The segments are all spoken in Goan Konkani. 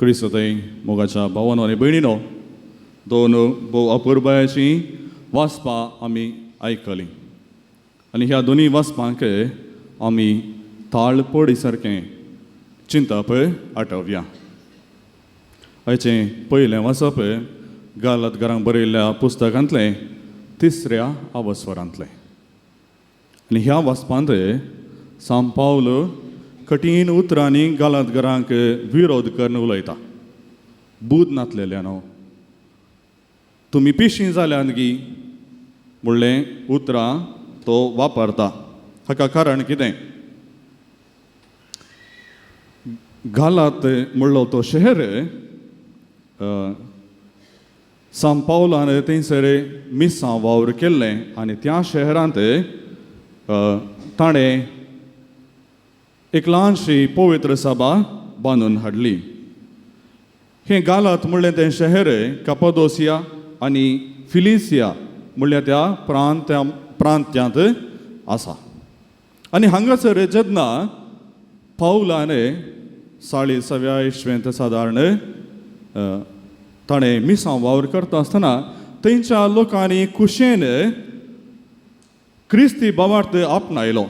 क्रिस्तय मोगाच्या भावानो आनी भयणीनो, दोन भोव अपुरबायाचीं वाचपां आमी आयकलीं आनी ह्या दोनूय वाचपांक आमी ताळ पडी सारकें चिंतप आठोवया. आयचें पयलें वाचप गालातकारांक बरयल्ल्या पुस्तकांतलें तिसऱ्या अवस्वरांतलें आनी ह्या वाचपांत सांत पावल कठीण उतरांनी गालातकारांक विरोध करून उलयता. बूद नातलेल्यानो, तुमी पिशीं जाल्यात गी म्हणलें उतरां तो वापरता. हाका कारण कितें? गालात म्हणलो तो शहर सांत पावलान थंयसर मिसां वावर केल्लें आनी त्या शहरांत ताणें एक ल्हानशी पवित्र सभा बांदून हाडली. हें गालात म्हणलें तें शहर कापादोसिया आनी फिलिसिया म्हणल्या त्या प्रांत्यांत आसा. आनी हांगासर जेन्ना पावलान 40व्या इस्वेंत सादारण ताणें मिसां वावर करता आसतना थंयच्या लोकांनी खुशेन क्रिस्ती भावार्थ आपणायलो.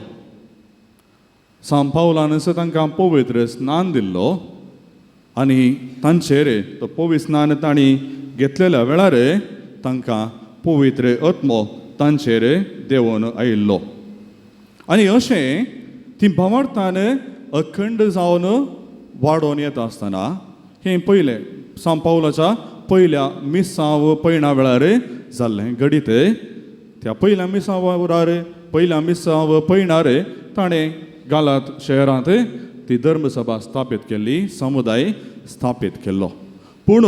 सांत पावलान तांकां पवित्र स्नान दिल्लो आनी तांचेर तो पवित्र स्नान तांणी घेतलेल्या वेळार तांकां पवित्र आत्मो तांचेर देंवोन आयिल्लो. आनी अशें ती भावार्थान अखंड जावन वाडोवन येता आसतना हें पयलें सांत पावलाच्या पयल्या मिसांव पयणा वेळार जाल्लें घडीत. त्या पयल्या मिसांव वावरार पयल्या मिसांव पयणार ताणें गालात शहरांत ती धर्मसभा स्थापीत केल्ली, समुदाय स्थापीत केल्लो. पूण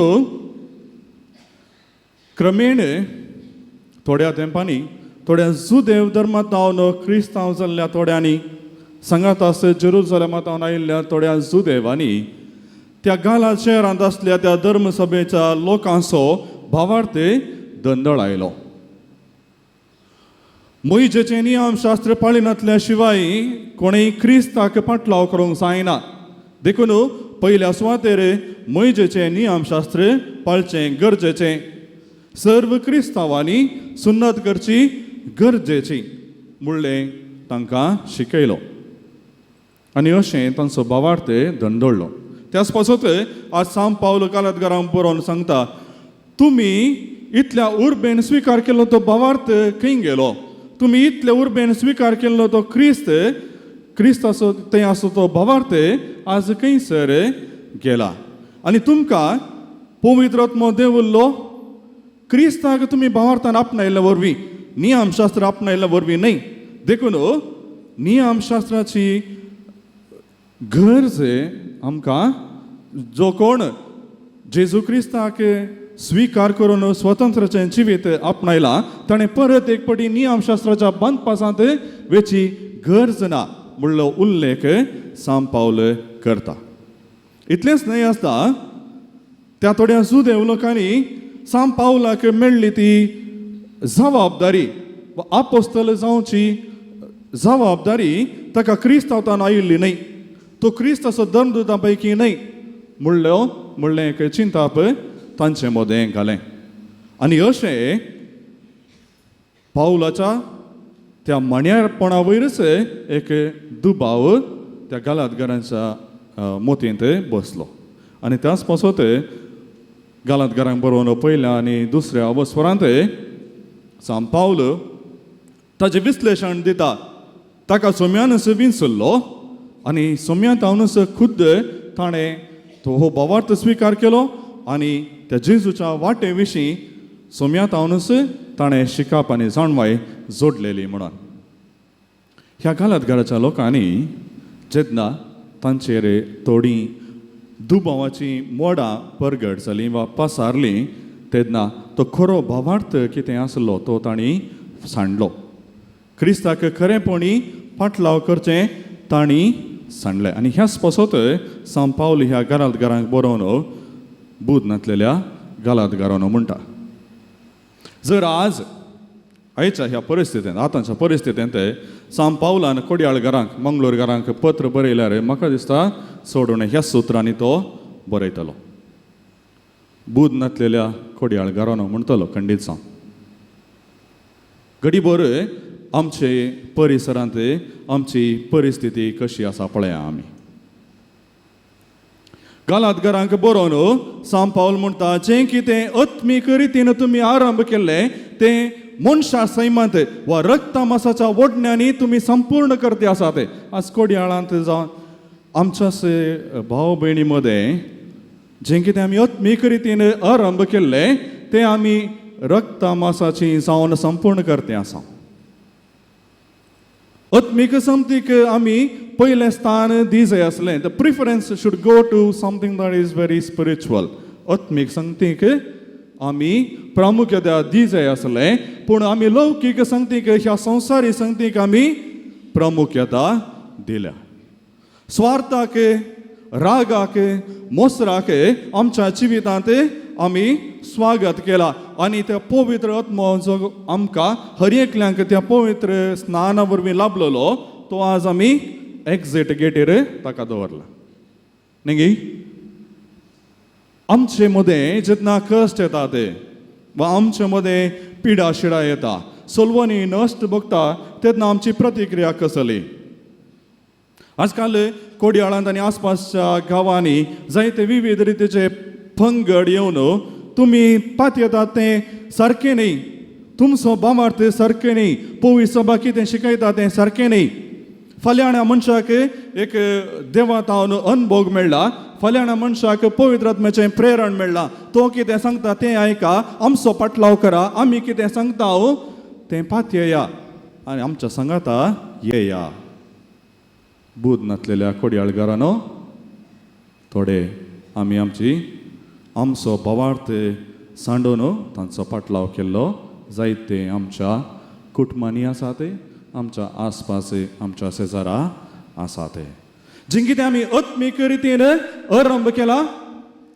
क्रमेण थोड्या तेंपांनी थोड्या जुदेव धर्मांत क्रिस्तांव जाल्ल्या थोड्यांनी सांगात आस जेरुजलेमांत आयिल्ल्या थोड्या जुदेवांनी त्या गालात शहरांत आसल्या त्या धर्मसभेच्या लोकांचो भावार्थ दंदळ आयलो. मोहिजेचें नियमशास्त्र पाळिनातल्या शिवाय कोणेय क्रिस्ताक पाटलाव करूंक जायना, देखून पयल्या सुवातेर मोहिजेचें नियमशास्त्र पाळचें गरजेचें, सर्व क्रिस्तांवांनी सुन्नत करची गरजेची म्हणलें तांकां शिकयलो. आनी अशें तांचो भावार्थ दंडोळ्ळो. त्याच पासत आज सांत पावल गालातकारांक बरोवन सांगता, तुमी इतल्या उर्बेन स्विकार केल्लो तो भावार्थ खंय गेलो? तुमी इतले उर्बेन स्विकार केल्लो तो क्रिस्त क्रिस्त आसो थंय आसो तो भावार्थ आज खंयसर गेला? आनी तुमकां पवित्र आत्मो देवल्लो क्रिस्ताक तुमी भावार्थान आपणायल्ल्या वरवीं, नियमशास्त्र आपणायल्ल्या वरवीं न्हय. देखून नियमशास्त्राची गरज आमकां जो कोण जेजू क्रिस्ताक स्विकार करून स्वतंत्राचें जिवीत आपणायलां ताणें परत एक पटी नियमशास्त्राच्या बांदपासांत वेची गरज ना म्हणलो उल्लेख सांत पावल करता. इतलेंच न्हय आसता, त्या थोड्या जुदेव लोकांनी सांत पावलाक मेळ्ळी ती जबाबदारी वा आपोस्तल जावची जबाबदारी ताका क्रिस्तांवान आयिल्ली न्हय, तो क्रिस्ताचो धर्मदूतां पैकी न्हय म्हणलो म्हणलें एक चिंताप तांचे मदें घालें. आनी अशें पावलाच्या त्या माण्यारपणा वयरच एक दुबाव त्या गालातकारांच्या मोतींत बसलो. आनी त्याच पासत गालातकारांक बरोवन पयल्या आनी दुसऱ्या अवस्वरांत सांत पावल ताजें विश्लेशण दिता. ताका सोम्यानस विंचल्लो आनी सोम्यांत हांवनस खुद्द ताणें तो हो भावार्थ स्विकार केलो आनी त्या जेजूच्या वाटे विशीं सोम्यांत हांवनस ताणें शिकाप आनी जाणवाय जोडलेली. म्हणून ह्या गालातकाराच्या लोकांनी जेन्ना तांचेर थोडीं दुबावाचीं मोडां परगट जालीं वा पसारलीं तेन्ना तो खरो भावार्थ कितें आसलो तो तांणी सांडलो. क्रिस्ताक खरेंपणी पाटलाव करचें तांणी सांडलें. आनी ह्याच पासत सांत पावल ह्या गालातकारांक बरोवन बूद नातलेल्या गालातकारांनो म्हणटा, जर आज आयच्या ह्या परिस्थितींत आतांच्या परिस्थितींत सांत पावलान कोडयाळगारांक मंगळूरगारांक पत्र बरयल्यार म्हाका दिसता सोडून ह्या सुत्रांनी तो बरयतलो. बूद नासलेल्या कोडयाळ घरानो म्हणटलो खंडीत जावन. घडीभर आमचे परिसरांत आमची परिस्थिती कशी आसा पळया आमी. गालातगरांक बरोवन सांव पावल म्हणटा, जें कितें आत्मीक रितीन तुमी आरंभ केल्लें तें मनशा सैमांत वा रक्ता मासाच्या ओडण्यांनी तुमी संपूर्ण करते आसा. ते आज कोडयाळांत जावन आमच्या भाव भयणी मदें जें कितें आमी आत्मीक रितीन आरंभ केल्लें तें आमी रक्ता मासाची जावन संपूर्ण करते आसा. आत्मीक संमतीक आमी पयलें स्थान दी जाय आसलें. The preference should go to something that is very spiritual. आत्मीक संगतीक आमी प्रामुख्यता दी जाय आसलें, पूण आमी लौकीक संगतीक, ह्या संवसारी संगतीक आमी प्रामुख्यता दिल्या. स्वार्थाक, रागाक, मोसराक आमच्या जिवितांत आमी स्वागत केला आनी त्या पवित्र आत्मो जो आमकां हर एकल्यांक त्या पवित्र स्नाना वरवीं लाभलेलो तो आज आमी एक्झिट गेटीर ताका दवरला. न्ही, आमचे मदें जेन्ना कश्ट येता ते वा आमचे मदें पिडा शिडा येता, सलवणी नश्ट भोगता तेन्ना आमची प्रतिक्रिया कसली? आजकाल कोडयाळांत आनी आसपासच्या गांवांनी जायते विविध रितीचे पंगड येवन तुमी पातयेतात तें सारकें न्ही, तुमचो बामार्थ सारकें न्ही, पवी सभा कितें शिकयता तें सारकें न्ही. फाल्यां मनशाक एक देवा तावन अनभोग मेळ्ळा, फाल्यां मनशाक पवित्र आत्म्याचें प्रेरण मेळ्ळां, तो कितें सांगता तें आयका, आमचो पाटलाव करा, आमी कितें सांगता तें पातयेया आनी आमच्या सांगाता येया. बूद नासलेल्या कोडयाळगारानो थोडे आमी आमची आमचो भावार्थ सांडोन तांचो पाटलाव केल्लो जायते आमच्या कुटुंबांनी आसा ते, आमच्या आसपास आमच्या शेजारा आसा ते. जें कितें आमी आत्मीक रितीन आरंभ केला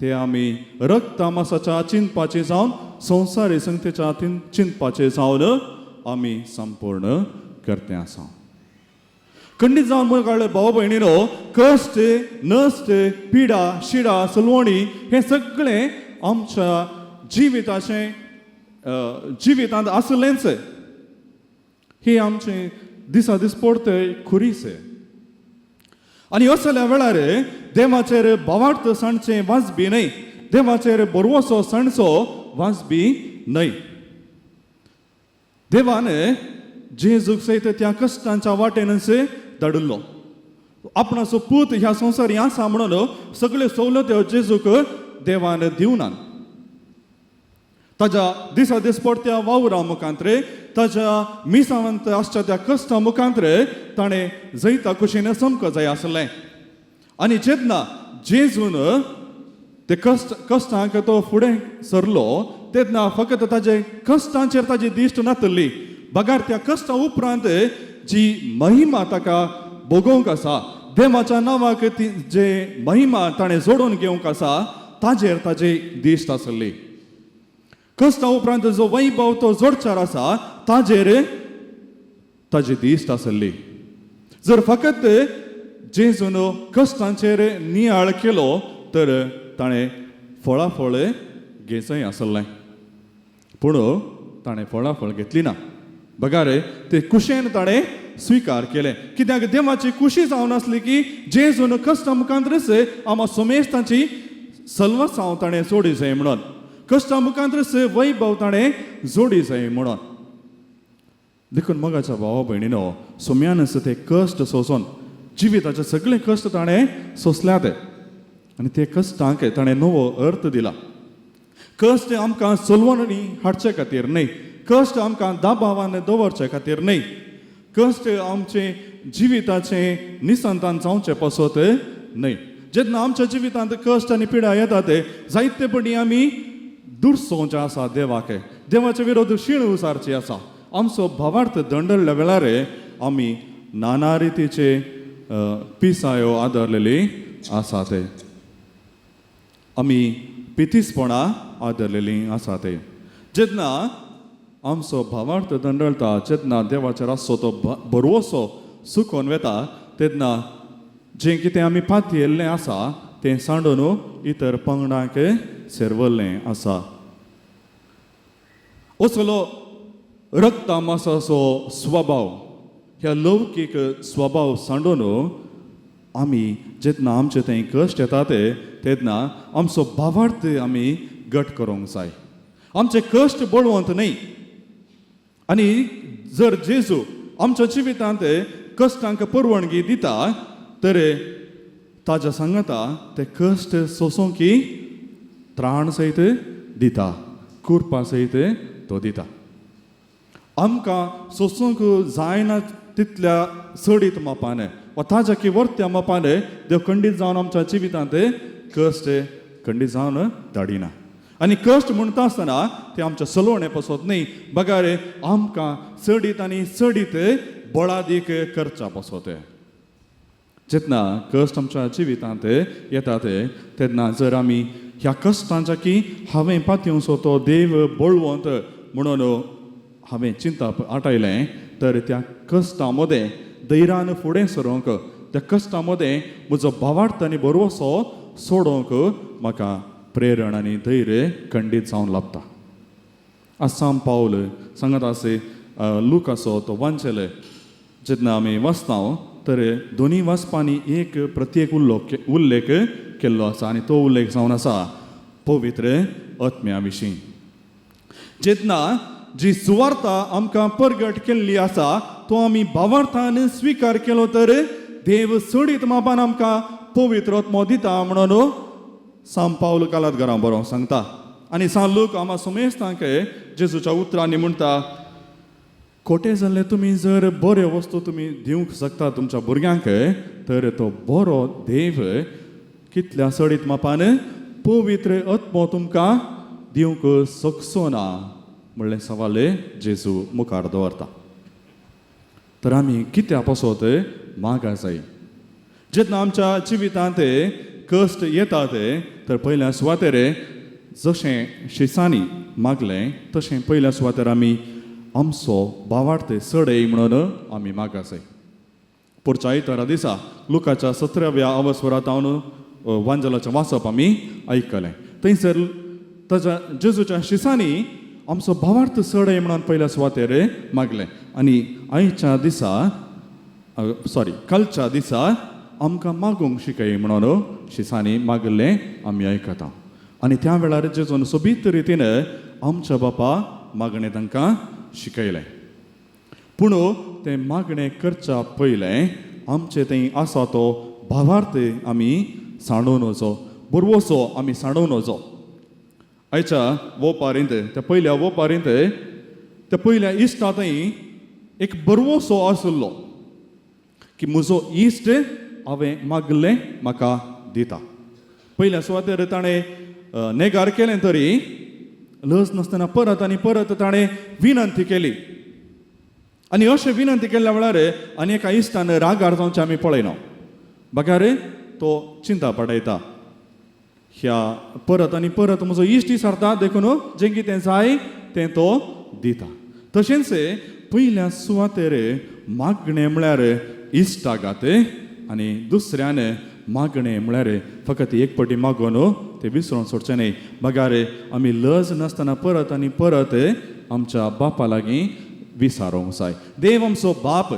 ते आमी रक्तामासाच्या चिंतपाचे जावन संवसारी संगतेच्या चिंतपाचे जावन आमी संपूर्ण करते आसा. खंडीत जावन मुखार भाव भयणीनो, कश्ट, नश्ट, पिडा शिडा, सलवणी हें सगळें आमच्या जिविताचें जिवितांत आसलेंच. ही आमचें दिसा दीस पडते खुरीस. आनी असल्या वेळार देवाचेर भावार्थ सांडचें वाजबी न्हय, देवाचेर बरवसो सांडचो वाजबी न्हय. देवान जेजूक सयत त्या कश्टांच्या वाटेनच धाडिल्लो. आपणाचो पूत ह्या संवसारी आसा म्हणून सगळ्यो सवलत्यो जेजूक देवान दिवनात. ताज्या दिसा दीस पडत्या वावरा मुखांतरे, ताज्या मिसावंत आसच्या त्या कश्टा मुखांतरे ताणें जैता कुशीन समक जाय आसलें. आनी जेन्ना जेजून ते कश्ट कश्टांक तो फुडें सरलो तेन्ना फकत ताजे कश्टांचेर ताजी दिश्ट नातली, बगार त्या कश्टा उपरांत जी महिमा ताका भोगोवंक आसा, देवाच्या नांवाक ती जे महिमा ताणें जोडून घेवंक आसा ताजेर ताजी दिश्ट आसली. कश्टा उपरांत जो वैभव तो जोडचार आसा ताजेर ताजी दिश्ट आसली. जर फकत जेजून कश्टांचेर नियाळ केलो तर ताणें फळाफळ घेचय आसलें, पूण ताणें फळाफळ घेतली ना. बगार ते कुशेन ताणें स्विकार केलें, कित्याक देवाची खुशी जावन आसली की जेजून कश्टा मुखांतरच आमा सोमेस्तांची सल्वसांव ताणें जोडी जाय म्हणून, कश्टा मुखांतरच वैभव ताणें जोडी जाय म्हणून. देखून मोगाच्या भावा भयणीनो, सोम्यानच ते कश्ट सोंसून जिविताचे सगळे कश्ट ताणें सोंसल्या ते आनी ते कश्टांक ताणें नवो अर्थ दिला. कश्ट आमकां चलवणी हाडचे खातीर न्हय, कश्ट आमकां दाबावान दवरचे खातीर न्हय, कश्ट आमचे जिविताचें निसंतान जावचें पासत न्हय. जेन्ना आमच्या जिवितांत कश्ट आनी पिडा येता ते जायते पटी आमी दुरसोवचें आसा देवाक, देवाचे विरोध शीण उसारची आसा. आमचो भावार्थ दंडल्या वेळार आमी नाना रितीचे पिसायो आदरलेली आसा ते, आमी पितीसपणां आदरलेली आसा ते. जेन्ना आमचो भावार्थ दंडळटा, जेन्ना देवाचेर आसचो तो भरवसो सुकोन वेता तेन्ना जें कितें आमी पातयेल्लें आसा तें सांडून इतर पंगडांक सेरवल्लें आसा. असलो रक्ता मासाचो स्वभाव, ह्या लौकीक स्वभाव सांडून आमी जेन्ना आमचे थंय कश्ट येता ते तेन्ना आमचो भावार्थ आमी गट करूंक जाय. आमचे कश्ट बळवंत न्हय. आनी जर जेजू आमच्या जिवितांत कश्टांक परवानगी दिता तर ताज्या सांगाता ते कश्ट सोंसूंक त्राण सयत दिता, कुरपा सयत तो दिता. आमकां सोंसूंक जायना तितल्या चडीत मापान वा ताज्या की वर्त्या मापान देव खंडीत जावन आमच्या जिवितांत कश्ट खंडीत जावन धाडिना. आनी कश्ट म्हणटा आसतना ते आमच्या सलोवणे पसत न्हय, बगार आमकां चडीत आनी चडीत बळादीक करच्या पसत. जेन्ना कश्ट आमच्या जिवितांत येता ते तेन्ना जर आमी ह्या कश्टांच्या की हांवें पातयेवचो तो देव बळवंत म्हणून हांवें चिंतप आटायलें तर त्या कश्टां मदें धैर्यान फुडें सरूंक, त्या कश्टां मदें म्हजो भावार्थ आनी भरवसो सोडोवंक म्हाका प्रेरण आनी धैर्य खंडीत जावन लाबता. आसाम पावल सांगत आसे लुकासो तो वांचेले जेन्ना आमी वाचता तर दोनी वाचपांनी एक प्रत्येक उल्लेख केल्लो आसा आनी तो उल्लेख जावन आसा पवित्र आत्म्या विशीं. जेन्ना जी सुवार्ता आमकां परगट केल्ली आसा तो आमी भावार्थान स्विकार केलो तर देव चडीत मापान आमकां पवित्र आत्मो दिता म्हणून सांत पावल कालात घरां बरोवंक सांगता. आनी सांत लूक आमा सुमेस्तांक जेजूच्या उतरांनी म्हणटा, खोटे जाल्ले तुमी जर बऱ्यो वस्तू तुमी दिवंक शकता तुमच्या भुरग्यांक तर तो बरो देव कितल्या चडीत मापान पवित्र आत्मो तुमकां दिवंक शकचो ना म्हणलें सवाल जेजू मुखार दवरता. तर आमी कित्या पासत मागा जाय. जेन्ना आमच्या जिवितांत कश्ट येता ते तर पयल्या सुवातेर जशें शिसांनी मागलें तशें पयल्या सुवातेर आमी आमचो भावार्थ चडय म्हणून आमी मागा जाय. पुढच्या आयतारा दिसा लुकाच्या 17व्या अवसरांत हांव वांजलाचें वाचप आमी आयकलें. थंयसर ताच्या जेजूच्या शिसांनी आमचो भावार्थ चडय म्हणून पयल्या सुवातेर मागलें. आनी आयच्या दिसा सॉरी कालच्या दिसा आमकां मागूंक शिकय म्हणून शिसांनी मागलें आमी आयकता. आनी त्या वेळार जेजून सोबीत रितीन आमच्या बापा मागणें तांकां शिकयलें. पूण तें मागणें करच्या पयलें आमचें थंय आसा तो भावार्थ आमी सांडोवन वचो, बरवसो आमी सांडोवन वचो. आयच्या वोपारींत त्या पयल्या वोपारींत त्या पयल्या इश्टा थंय एक बरवसो आशिल्लो की म्हजो इश्ट हांवें मागलें म्हाका दिता. पयल्या सुवातेर ताणें नेगार केलें तरी लज नासतना परत आनी परत ताणें विनंती केली. आनी अशें विनंती केल्ल्या वेळार आनी एका इश्टान रागार जावचें आमी पळयना, बगार तो चिंता पडयता ह्या परत आनी परत म्हजो इश्ट विचारता देखून जें कितें जाय तें तो दिता. तशेंच पयल्या सुवातेर मागणें म्हळ्यार इश्टागात आनी दुसऱ्यान मागणें म्हळ्यार फकत एक पटी मागून ते विसरून सोडचें न्हय, बगार आमी लज नासतना परत आनी परत आमच्या बापा लागीं विचारूंक जाय. देव आमचो बाप,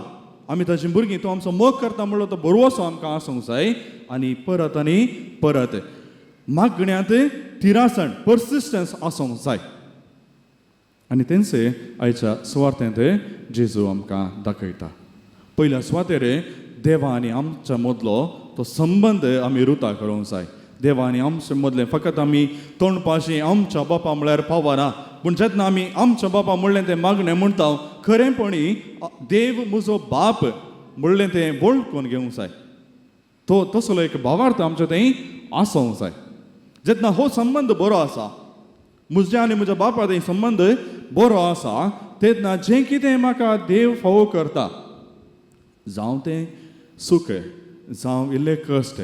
आमी ताची भुरगीं, तो आमचो मोग करता म्हणलो तो बरोवसो आमकां आसूंक जाय. आनी परत आनी परत मागण्यांत थिरासण पर्सिस्टन्स आसूंक जाय. आनी तेंचे आयच्या सुवार्थेंत जेजू आमकां दाखयता. पयल्या सुवातेर देवा आनी आमच्या मदलो तो संबंद आमी रुता करूंक जाय. देवा आनी आमचे मदलें फकत आमी तोंडपाशी आमच्या बापा म्हळ्यार पावना, पूण जेन्ना आमी आमच्या बापा म्हणलें तें मागणें म्हणटा खरेंपणी देव म्हजो बाप म्हणलें तें वळखून घेवंक जाय. तो तसलो एक भावार्थ आमच्या थंय आसूंक जाय. जेन्ना हो संबंद बरो आसा, म्हज्या आनी म्हज्या बापा थंय संबंद बरो आसा, तेन्ना जें कितें म्हाका देव फावो करता, जावं तें सूख जावं इल्लें कश्ट,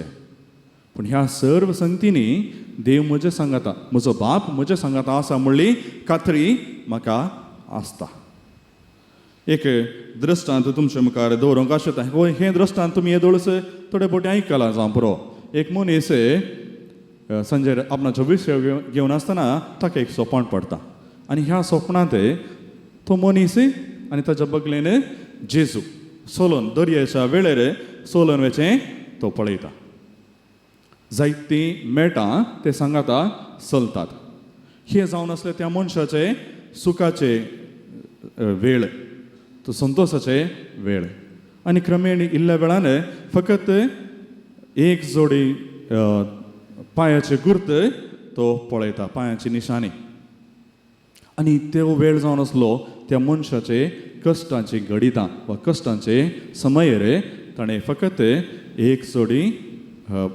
पूण ह्या सर्व संगतींनी देव म्हजें सांगाता, म्हजो बाप म्हजें सांगाता आसा म्हणली खात्री म्हाका आसता. एक दृश्टांत तुमचे मुखार दवरूंक आशेता. हें दृश्टांत तुमी येदोळच थोडे बोटे आयकलां जावं पुरो. एक मनीस सांजेर आपणाचो विसव घेवन आसतना ताका एक सोपण पडटा आनी ह्या सोपणांत तो मनीस आनी ताच्या बगलेन जेजू सोलोन दर्याच्या वेळेर सोलोन वेचें तो पळयता. जायतीं मेटां ते सांगाता चलतात. हें जावन आसलें त्या मनशाचे सुखाचे वेळ, तो संतोशाचे वेळ. आनी क्रमेण इल्ल्या वेळान फकत एक जोडी पांयाचे गुर्त तो पळयता, पांयाची निशाणी. आनी तो वेळ जावन आसलो त्या मनशाचे कश्टांची घडितां वा कश्टांचे समयर ताणें फकत एक जोडी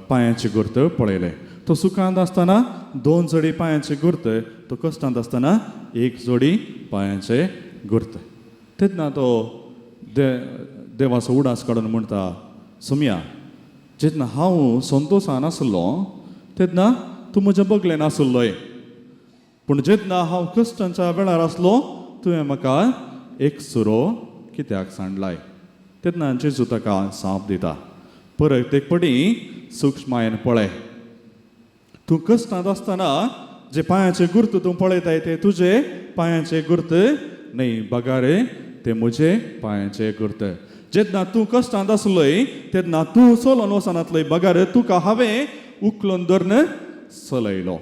पांयाची गुर्त पळयलें. तो सुखांत आसतना दोन जोडी पांयाचे गुर्त, तो कश्टांत आसतना एक जोडी पांयाचे गुर्त. तेन्ना तो देवाचो उडास काडून म्हणटा, सोम्या, जेन्ना हांव संतोशान आसलो तेन्ना तूं म्हज्या बगलेन आसलोय, पूण जेन्ना हांव कश्टांच्या वेळार आसलो तुवें म्हाका एक सुरो कित्याक सांडलाय? तेन्ना जेजू ताका साप दिता, परत एक पटी सुक्ष्मायेन पळय, तूं कश्टांत आसतना जे पांयाचे गुर्त तूं पळयताय ते तुजे पांयाचे गुर्त न्हय, बगारे ते म्हजे पांयाचे गुर्त. जेन्ना तूं कश्टांत आसलोय तेन्ना तूं चलोन वचनातलोय, बगार तुका हांवें उखलून धरून चलयलो.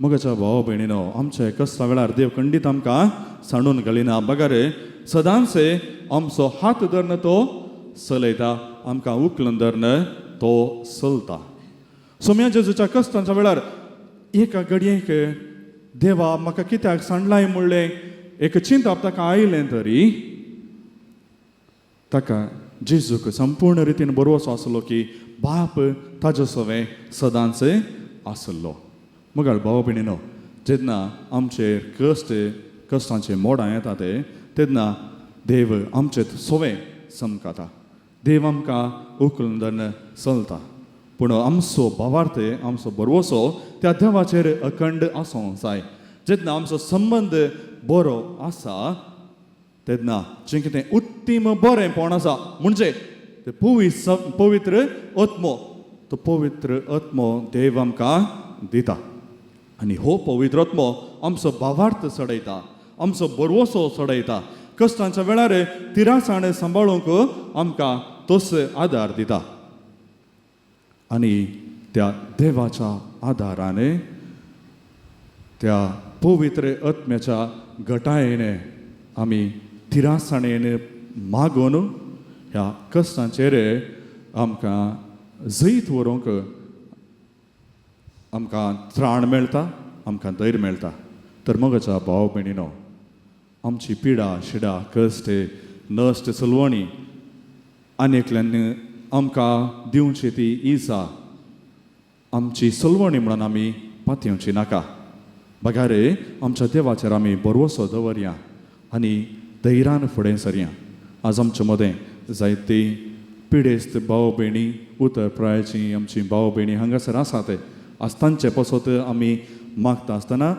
मोगाच्या भाव भयणीनो, आमच्या कश्टा वेळार देव खंडीत आमकां सांडून घालिना, बगार सदांच आमचो हात धरून तो चलयता, आमकां उखलून धरून तो चलता. सोम्या जेजूच्या कश्टांच्या वेळार एका घडयेक देवा म्हाका कित्याक सांडलाय म्हणलें एक चिंताप ताका आयलें तरी ताका जेजूक संपूर्ण रितीन बरोवचो आसलो की बाप ताज्या सवें सदांच आसलो. मगाळ भाव भयणीनो, जेन्ना आमचेर कश्ट कश्टांचे मोडां येता ते तेन्ना देव आमचे सवें चमकाता, देव आमकां उखलून धरून चलता. पूण आमचो भावार्थ, आमचो बरवसो त्या देवाचेर अखंड आसूंक जाय. जेन्ना आमचो संबंद बरो आसा तेन्ना जें कितें उत्तीम बरेंपण आसा म्हणजे ते पवित्र आत्मो, तो पवित्र आत्मो देव आमकां दिता. आनी हो पवित्र आत्मो आमचो भावार्थ चडयता, आमचो बरवसो चडयता, कश्टांच्या वेळार तिरासाण सांबाळूंक आमकां तोच आदार दिता. आनी त्या देवाच्या आदारान, त्या पवित्र आत्म्याच्या घटायेन आमी तिरासाणेन मागून ह्या कश्टांचेर आमकां जैत व्हरूंक आमकां त्राण मेळटा, आमकां धैर्य मेळटा. तर मोगाच्या भाव भयणीनो, आमची पिडा शिडा कश्ट नश्ट चलवणी आनी एकल्यान आमकां दिवची ती इजा आमची सलवणी म्हणून आमी पातयेवची नाका, बगारे आमच्या देवाचेर आमी भरवसो दवरया आनी धैर्यान फुडें सरया. आज आमचे मदें जायती पिडेस्त भाव भयणी, उतर प्रायाची आमची भाव भयणी हांगासर आसा ते आज तांचे पसत आमी मागता आसतना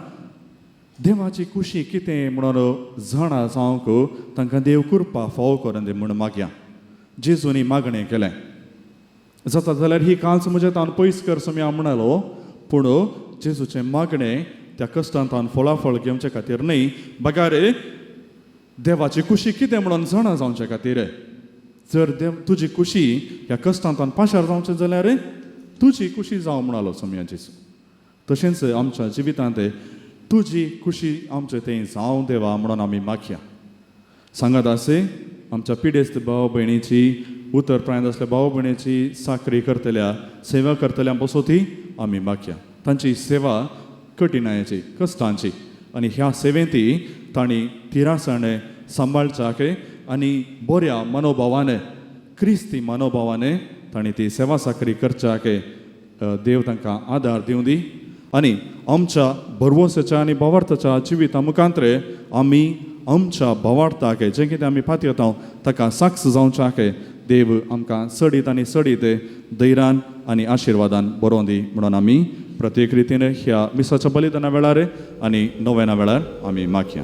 देवाची खुशी कितें म्हणून जाणा जावंक तांकां देव कृपा फावो करून दी म्हूण मागया. जेजूनी मागणें केलें, जाता जाल्यार ही कांच म्हज्या तावन पयस कर सोम्या म्हणालो, पूण जेजूचें मागणें त्या कश्टांत फळाफळ घेवचे खातीर न्हय, बगार देवाची खुशी कितें म्हणून जाणा जावचे खातीर. जर देव तुजी खुशी ह्या कश्टांत पाशार जावचें जाल्यार तुजी खुशी जावं म्हणालो सोम्या जेजू. तशेंच आमच्या जिवितांत तुजी खुशी आमचें तें जावं देवा म्हणून आमी मागया. सांगात आसे आमच्या पिडेस्त भाव भयणीची, उतर प्रायंत आसल्या भाव भयणीची साकरी करतल्या, सेवा करतल्या बसोती आमी मागया. तांची सेवा कठिणायेची, कश्टांची, आनी ह्या सेवेंत तांणी तिरासाणें सांबाळच्याक आनी बऱ्या मनोभावान, क्रिस्ती मनोभावान तांणी ती सेवा साकरी करच्याक देव तांकां आदार दिवं दी. आनी आमच्या भरवसाच्या आनी भावार्थाच्या जिविता मुखांतरे आमी आमच्या भावार्थाक जें कितें आमी पातयेता ताका साक्ष जावच्याक देव आमकां चडीत आनी चडीत धैर्यान आनी आशिर्वादान बरोवन दी म्हणून आमी प्रत्येक रितीन ह्या मिसाच्या बलिदाना वेळार आनी नोवेना वेळार आमी मागया.